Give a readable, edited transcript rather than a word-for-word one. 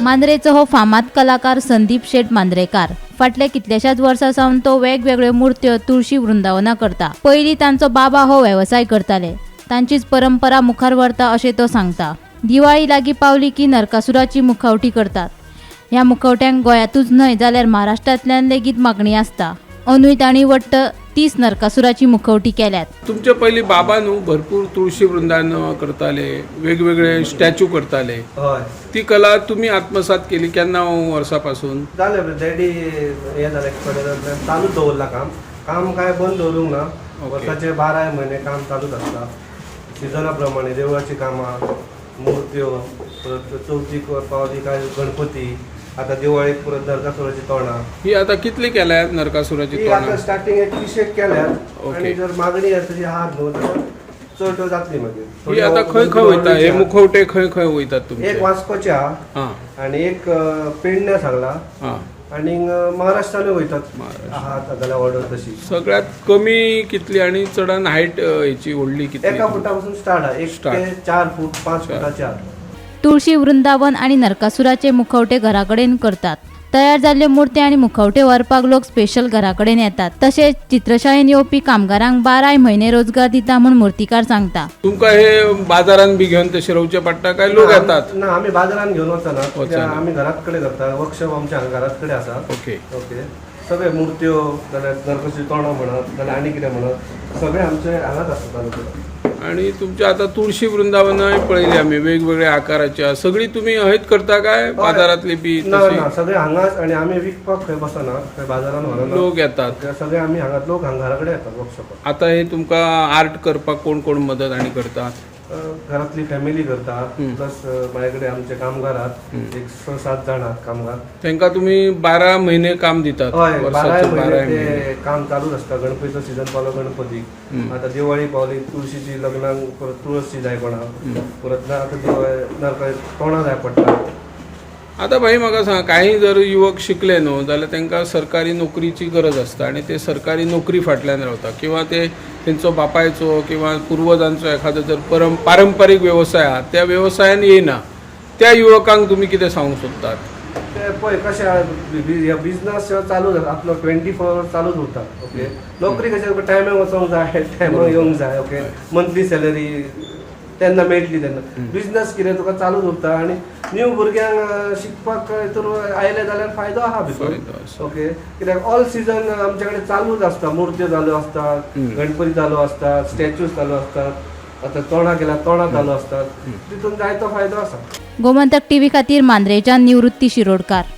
मांद्रेचो हो फामाद कलाकार संदीप शेट मांद्रेकार. फाटल्या कितल्याशाच वर्सां सावन तो वेगवेगळ्यो मूर्त्यो तुळशी वृंदावनां करता. पयलीं तांचो बाबा हो वेवसाय करताले. तांचीच परंपरा मुखार व्हरता अशें तो सांगता. दिवाळी लागीं पावली की नरकासुराची मुखावटी करतात. ह्या मुखवट्यांक गोंयांतूच न्हय जाल्यार महाराष्ट्रांतल्यान लेगीत मागणी आसता. अंदूय तांणी वट्ट 30 नरकासुराची मुखवटी केल्यात. तुमचे पयलीं बाबा न्हू भरपूर तुळशी वृंदावन करताले, वेगवेगळे स्टॅच्यू करताले. हय. ती कला तुमी आत्मसात केली केन्ना वर्सा पासून? जालें, डॅडी हें जालें, एक्सपायर जालें, चालूच दवरलां काम. काम काय बंद दवरूंक ना. वर्साचे 12 म्हयने काम चालूच आसता. सिजना प्रमाणे देवळाची कामां, मुर्त्यो, परत चवथीक पावली काय गणपती, आतां दिवाळीक परत नरकासुराची तोंडां. ही आता कितली केल्या नरकासुराची ती आतां तोंडां? स्टार्टींग एक 30 केल्यात. आनी जर मागणी आसा तशी आहात न्हू जाल्यार चड जातली मागीर. ही आता खंय खंय वयता? हे मुखवटे खंय खंय वयतात तुमचे? एक वास्कोचे आहा आनी एक पेडण्या सांगला आनी महाराष्ट्रानूय वयतात. महाराष्ट्र. आहा आतां जाल्यार ऑर्डर तशी. सगळ्यात कमी कितली आणि चडान हायट हेची व्हडली कितली? एका फुटा पासून स्टार्ट आहा, एक Start. ते 4 फूट, 5 चार. फुटाचे आहा. तुळशी वृंदावन आनी नरकासुराचे मुखवटे घराकडेन करतात. तयार जाल्ल्यो मूर्ती आनी मुखवटे व्हरपाक लोक स्पेशल घराकडेन येतात. तशेंच चित्रशाळेन येवपी कामगारांक 12 म्हयने रोजगार दिता म्हूण मूर्तिकार सांगता. तुमकां हे बाजारान बी घेवन तशें रोवचें पडटा काय लोक ना, येतात? ना, आमी बाजारान घेवन वचना. वचना. आमी घरात कडेन करता. वर्कशॉप आमच्या हांगा घरात कडेन आसा. ओके, सगळे मूर्त्यो जाल्यार नरकासूर तोंडां म्हणत जाल्यार आनी कितें म्हणत, सगळे आमचे हांगाच आसता चालू करून. आणि तुमच्या आता तुळशी वृंदावनाय पळयली आमी, वेगवेगळ्या आकाराची आहा. सगळी तुमी हयच करता काय बाजारातली बी ना. तशी? ना, सगळे हांगाच आनी आमी विकपाक खंय बसना, खंय बाजारान व्हरना. लोक येतात. ते सगळे आमी हांगा, लोक हांगा घरा कडेन येतात वर्कशॉपाक. आता हे तुमकां आर्ट करपाक कोण कोण मदत आनी करतात? घरातली फॅमिली करता, प्लस माझ्या कडेन आमचे कामगार आहात, एक 6-7 जाण आहात कामगार. तांकां तुमी 12 म्हयने काम दितात? हय, बाराय वर्साचे म्हयने 12 म्हयने. ते काम चालूच आसता. गणपतीचो सिजन पावलो गणपती, आतां दिवाळी पावली तुळशीची, लग्नाक परत तुळस जाय कोणाक, परत ना आतां दिवाळी नरका तोंडां जाय पडटा. आता भाई म्हाका सांग, काही जर युवक शिकले न्हू जाल्यार तांकां सरकारी नोकरीची गरज आसता आनी ते सरकारी नोकरी फाटल्यान रावता किंवा ते तेंचो बापायचो किंवा पुर्वजांचो एखादो जर पारंपारीक वेवसाय आहा त्या वेवसायान येयना, त्या युवकांक तुमी कितें सांगूंक सोदतात? ते पळय कशें, बिजनस चालू जाता आपलो 24 आवर्स चालूच उरता. ओके, नोकरी कशें तुका टायमाक वचोंक जाय, टायमाक येवंक जाय. ओके, मंथली सॅलरी तेन्ना मेळटली तेन्ना. बिजनस कितें तुका चालूच उरता आनी न्यू भुरग्यांक शिकपाक हितून आयले जाल्यार फायदो आहा भितर. फायदो आसा. ओके, कित्याक ऑल सिजन आमचे कडेन चालूच आसता. मुर्त्यो चालू आसतात, गणपती चालू आसतात, स्टॅच्यूज चालू आसतात, आतां तोंडां केल्यार तोंडां चालू आसतात. तितून जायतो फायदो आसा. गोमंतक टीव्ही खातीर मांद्रेच्यान निवृत्ती शिरोडकार.